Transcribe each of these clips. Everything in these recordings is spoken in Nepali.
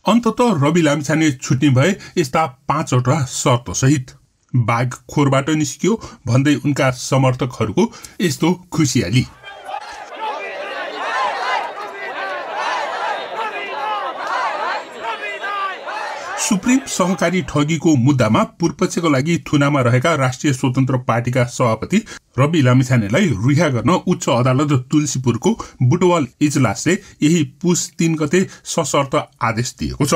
अन्ततः रवि लामिछाने छुट्ने भए यस्ता 5 वटा शर्त सहित। बाघ खोरबाट निस्कियो भन्दै उनका समर्थकहरूको यस्तो खुसियाली। सुप्रिम सहकारी ठगीको मुद्दामा पूर्वपक्षको लागि थुनामा रहेका राष्ट्रिय स्वतन्त्र पार्टीका सभापति रवि लामिछानेलाई रिहा गर्न उच्च अदालत तुलसीपुरको बुटवल इजलासले यही पुस 3 गते सशर्त आदेश दिएको छ।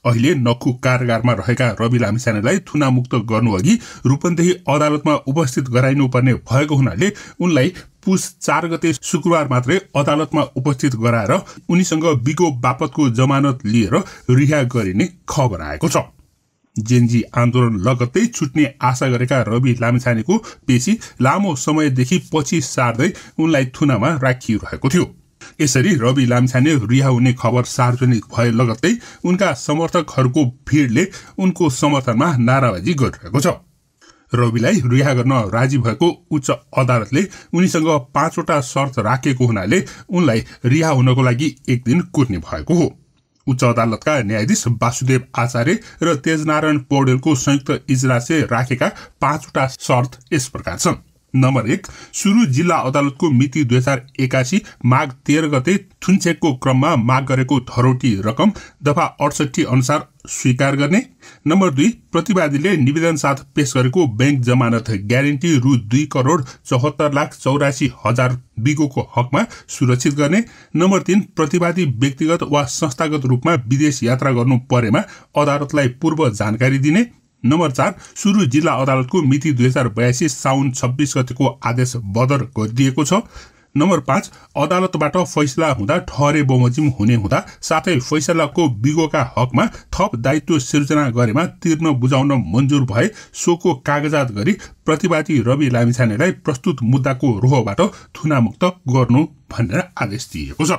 अहिले नखु कारागारमा रहेका रवि लामिछानेलाई थुनामुक्त गर्नुअघि रूपन्देही अदालतमा उपस्थित गराइनुपर्ने भएको हुनाले उनलाई पुस 4 गते शुक्रबार मात्रै अदालतमा उपस्थित गराएर उनीसँग बिगो बापतको जमानत लिएर रिहा गरिने खबर आएको छ। जेनजी आन्दोलन लगत्तै छुट्ने आशा गरेका रवि लामिछानेको पेशी लामो समयदेखि पछि सार्दै उनलाई थुनामा राखिरहेको थियो। यसरी रवि लामिछाने रिहा हुने खबर सार्वजनिक भए लगत्तै उनका समर्थकहरूको भिडले उनको समर्थनमा नाराबाजी गरिरहेको छ। रविलाई रिहा गर्न राजी भएको उच्च अदालतले उनीसँग 5 वटा शर्त राखेको हुनाले उनलाई रिहा हुनको लागि एक दिन कुर्ने भएको हो। उच्च अदालतका न्यायाधीश वासुदेव आचार्य र तेजनारायण पौडेलको संयुक्त इजलासले राखेका 5 वटा शर्त यस प्रकार छन्। नम्बर 1, सुरु जिल्ला अदालतको मिति 2081 माघ 13 गते थुनचेकको क्रममा माग गरेको धरोटी रकम दफा 68 अनुसार स्वीकार गर्ने। नम्बर 2, प्रतिवादीले निवेदन साथ पेश गरेको बैंक जमानत ग्यारेन्टी रु 2,74,84,000 बिगोको हकमा सुरक्षित गर्ने। नम्बर 3, प्रतिवादी व्यक्तिगत वा संस्थागत रूपमा विदेश यात्रा गर्नु परेमा अदालतलाई पूर्व जानकारी दिने। नम्बर 4, सुरु जिल्ला अदालतको मिति 2082 साउन 26 गतेको आदेश बदर गरिदिएको छ। नम्बर 5, अदालतबाट फैसला हुँदा ठहरे बमोजिम हुने हुँदा साथै फैसलाको बिगोका हकमा थप दायित्व सिर्जना गरेमा तिर्न बुझाउन मन्जुर भए सोको कागजात गरी प्रतिवादी रवि लामिछानेलाई प्रस्तुत मुद्दाको रोहबाट थुनामुक्त गर्नु भनेर आदेश दिएको छ।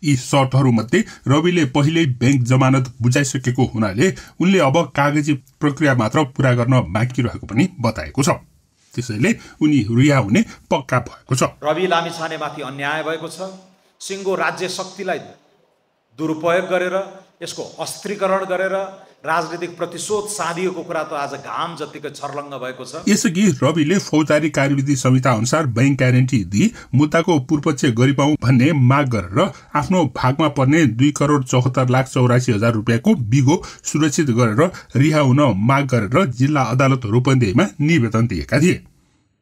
यी शर्तहरूमध्ये रविले पहिल्यै बैंक जमानत बुझाइसकेको हुनाले उनले अब कागजी प्रक्रिया मात्र पूरा गर्न बाँकी रहेको पनि बताएको छ। त्यसैले उनी रिहा हुने पक्का भएको छ। रवि लामिछानेमाथि अन्याय भएको छ। सिङ्गो राज्य शक्तिलाई दुरुपयोग गरेर यसको अस्त्रीकरण गरेर राजनीतिक प्रतिशोध साधिएको कुरा त आज घाम जतिको छर्लङ्ग भएको छ। यसअघि रविले फौजदारी कार्यविधि संहिता अनुसार बैंक ग्यारेन्टी दिई मुद्दाको पूर्वपक्ष गरिपाउँ भन्ने माग गरेर आफ्नो भागमा पर्ने 2,74,84,000 रुपियाँको बिगो सुरक्षित गरेर रिहा हुन माग गरेर जिल्ला अदालत रूपन्देहीमा निवेदन दिएका थिए।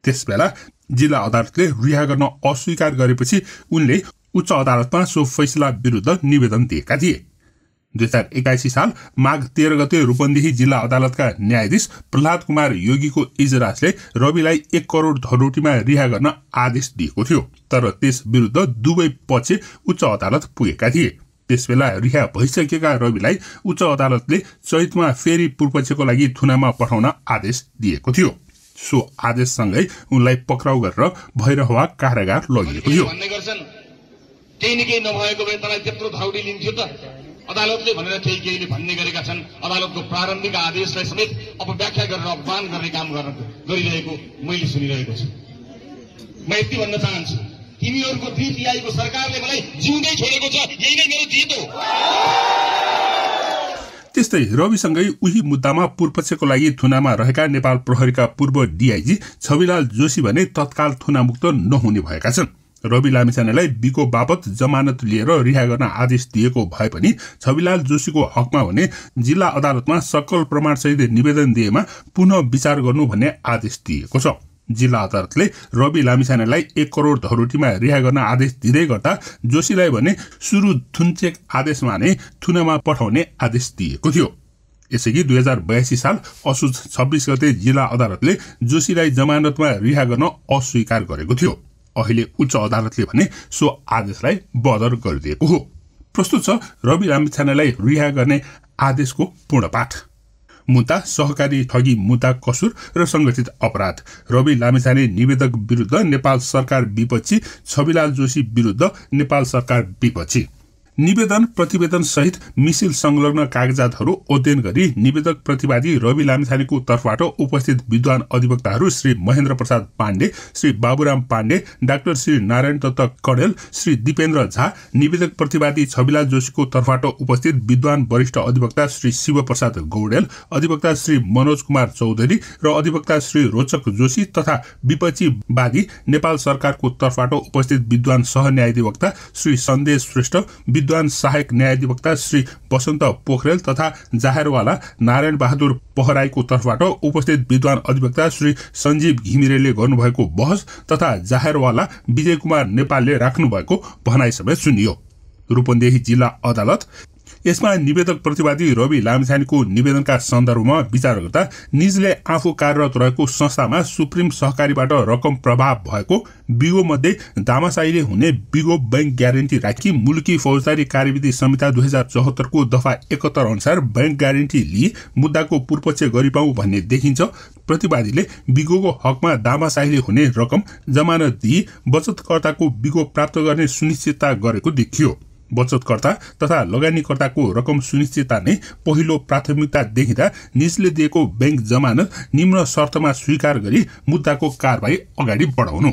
त्यसबेला जिल्ला अदालतले रिहा गर्न अस्वीकार गरेपछि उनले उच्च अदालतमा सो फैसला विरुद्ध निवेदन दिएका थिए। 2081 साल माघ 13 गते रूपन्देही जिल्ला अदालतका न्यायाधीश प्रहलाद कुमार योगीको इजलासले रविलाई 1 करोड धरोटीमा रिहा गर्न आदेश दिएको थियो। तर त्यस विरुद्ध दुवै पक्ष उच्च अदालत पुगेका थिए। त्यसबेला रिहा भइसकेका रविलाई उच्च अदालतले चैतमा फेरि पूर्वपक्षको लागि थुनामा पठाउन आदेश दिएको थियो। सो आदेशसँगै उनलाई पक्राउ गरेर भैरहवा कारागार लगिएको थियो। केही न केही नभएको भए तँलाई त्यत्रो धौडी लिन्थ्यो त अदालतले भनेर केहीले भन्ने गरेका छन्। अदालतको प्रारम्भिक आदेशलाई समेत अपव्याख्या गरेर अपमान गर्ने काम गरिरहेको मैले सुनिरहेको छु। म यति भन्न चाहन्छु, तिमीहरूको DPI-को सरकारले मलाई जिउँदै छोडेको छ, यही नै मेरो जित हो। त्यस्तै रविसँगै उही मुद्दामा पूर्वपक्षको लागि थुनामा रहेका नेपाल प्रहरीका पूर्व DIG छविलाल जोशी भने तत्काल थुनामुक्त नहुने भएका छन्। रवि लामिछानेलाई बिको बापत जमानत लिएर रिहा गर्न आदेश दिएको भए पनि छविलाल जोशीको हकमा भने जिल्ला अदालतमा सकल प्रमाणसहित निवेदन दिएमा पुनः विचार गर्नु भन्ने आदेश दिएको छ। जिल्ला अदालतले रवि लामिछानेलाई 1 करोड धरोटीमा रिहा गर्न आदेश दिँदै गर्दा जोशीलाई भने सुरु थुनचेक आदेशमा नै थुनामा पठाउने आदेश दिएको थियो। यसैगरी 2082 साल असोज 26 गते जिल्ला अदालतले जोशीलाई जमानतमा रिहा गर्न अस्वीकार गरेको थियो। अहिले उच्च अदालतले भने सो आदेशलाई बदर गरिदिएको हो। प्रस्तुत छ रवि लामिछानेलाई रिहा गर्ने आदेशको पूर्णपाठ। मुद्दा सहकारी ठगी मुद्दा कसुर र संगठित अपराध। रवि लामिछाने निवेदक विरुद्ध नेपाल सरकार विपक्षी, छविलाल जोशी विरुद्ध नेपाल सरकार विपक्षी। निवेदन प्रतिवेदन सहित मिसिल संलग्न कागजातहरू अध्ययन गरी निवेदक प्रतिवादी रवि लामिछानेको तर्फबाट उपस्थित विद्वान अधिवक्ताहरू श्री महेन्द्र प्रसाद पाण्डे, श्री बाबुराम पाण्डे, डाक्टर श्री नारायण दत्त कडेल, श्री दिपेन्द्र झा, निवेदक प्रतिवादी छविलाल जोशीको तर्फबाट उपस्थित विद्वान वरिष्ठ अधिवक्ता श्री शिवप्रसाद गौडेल, अधिवक्ता श्री मनोज कुमार चौधरी र अधिवक्ता श्री रोचक जोशी तथा विपक्षी वादी नेपाल सरकारको तर्फबाट उपस्थित विद्वान सहन्यायाधिवक्ता श्री सन्देश श्रेष्ठ, विद्वान सहायक न्यायाधिवक्ता श्री वसन्त पोखरेल तथा जाहेरवाला नारायण बहादुर पहराईको तर्फबाट उपस्थित विद्वान अधिवक्ता श्री सञ्जीव घिमिरेले गर्नुभएको बहस तथा जाहेरवाला विजय कुमार नेपालले राख्नुभएको भनाई समेत सुनियो। रूपन्देही जिल्ला अदालत यसमा निवेदक प्रतिवादी रवि लामिछानेको निवेदनका सन्दर्भमा विचार गर्दा निजले आफू कार्यरत रहेको संस्थामा सुप्रिम सहकारीबाट रकम प्रभाव भएको, बिगो मध्ये दामासाईले हुने बिगो बैंक ग्यारेन्टी राखी मुलुकी फौजदारी कार्यविधि संहिता 2074 को दफा 71 अनुसार बैंक ग्यारेन्टी लिई मुद्दाको पूर्वपक्ष गरिपाऊ भन्ने देखिन्छ। प्रतिवादीले बिगोको हकमा दामासाईले हुने रकम जमानत दिई बचतकर्ताको बिगो प्राप्त गर्ने सुनिश्चितता गरेको देखियो। बचतकर्ता तथा लगानीकर्ताको रकम सुनिश्चितता नै पहिलो प्राथमिकता देखिँदा निजले दिएको बैंक जमानत निम्न शर्तमा स्वीकार गरी मुद्दाको कारबाही अगाडि बढाउनु।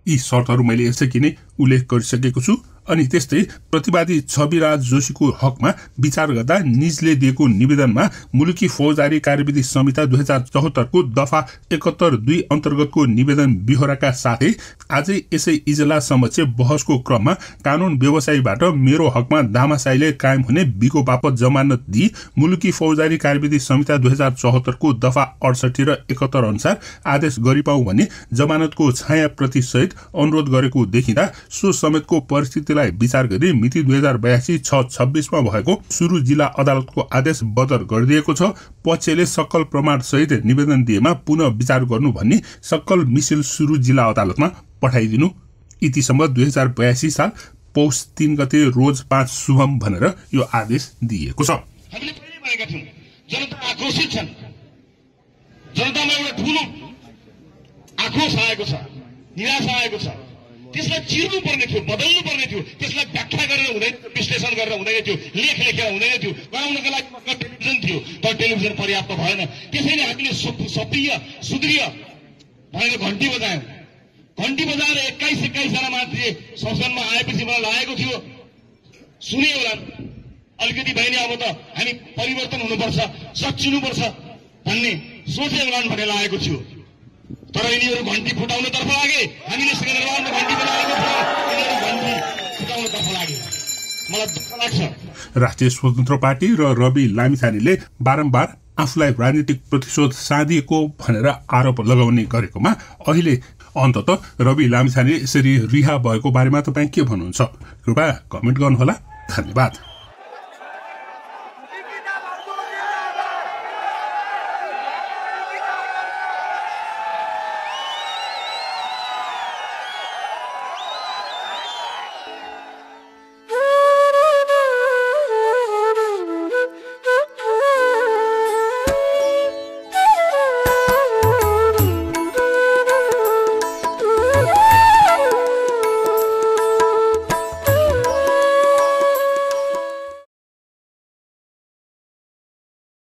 यी शर्तहरू मैले यसअघि नै उल्लेख गरिसकेको छु। अनि त्यस्तै प्रतिवादी छविराज जोशीको हकमा विचार गर्दा निजले दिएको निवेदनमा मुलुकी फौजदारी कार्यविधि संहिता 2074 को दफा 71(2) अन्तर्गतको निवेदन बिहोराका साथै आजै यसै इजलास समक्ष बहसको क्रममा कानून व्यवसायीबाट मेरो हकमा दामासाईले कायम हुने बिगो बापत जमानत दिई मुलुकी फौजदारी कार्यविधि संहिता 2074 को दफा 68 र 71 अनुसार आदेश गरिपाऊ भने जमानतको छाया प्रति सहित अनुरोध गरेको देखिँदा सो समेतको परिस्थिति विचार गरी मिति 2082/6/26 मा भएको सुरु जिल्ला अदालतको आदेश बदर गरिदिएको छ। पक्षले सक्कल प्रमाण सहित निवेदन दिएमा पुनः विचार गर्नु भन्ने सक्कल मिसिल सुरु जिल्ला अदालतमा पठाइदिनु। इतिसम्म 2082 साल पौष 3 गते रोज 5 शुभम भनेर यो आदेश दिएको छ। हामीले पहिले भनेका थियौं जनता आक्रोशित छन्, जनतामा एउटा ठूलो आक्रोश आएको छ, निराशा आएको छ। त्यसलाई चिर्नु पर्ने थियो, बदल्नु पर्ने थियो, त्यसलाई व्याख्या गरेर हुँदैन, विश्लेषण गरेर हुँदैन थियो, लेख लेखेर हुँदैन थियो, गराउनका लागि टेलिभिजन थियो तर टेलिभिजन पर्याप्त भएन। त्यसैले हामीले सक्रिय सुदृढ भनेर घण्टी बजायौं। घण्टी बजाएर 21 जना मान्छे संसदमा आएपछि मलाई लागेको थियो सुने होला अलिकति बहिनी अब त हामी परिवर्तन हुनुपर्छ, सच्चिनुपर्छ भन्ने सोचे होला भनेर लागेको थियो। तर यिनीहरू घण्टी फुटाउनतर्फ लागे, हामीले सिंहदरबारमा घण्टी बजाएको थियो, यिनीहरू घण्टी फुटाउनतर्फ लागे। मलाई दुःख लाग्छ। राष्ट्रिय स्वतन्त्र पार्टी र रवि लामिछानेले बारम्बार आफूलाई राजनीतिक प्रतिशोध साधिएको भनेर आरोप लगाउने गरेकोमा अहिले अन्ततः रवि लामिछाने यसरी रिहा भएको बारेमा तपाईँ के भन्नुहुन्छ? कृपया कमेन्ट गर्नुहोला। धन्यवाद।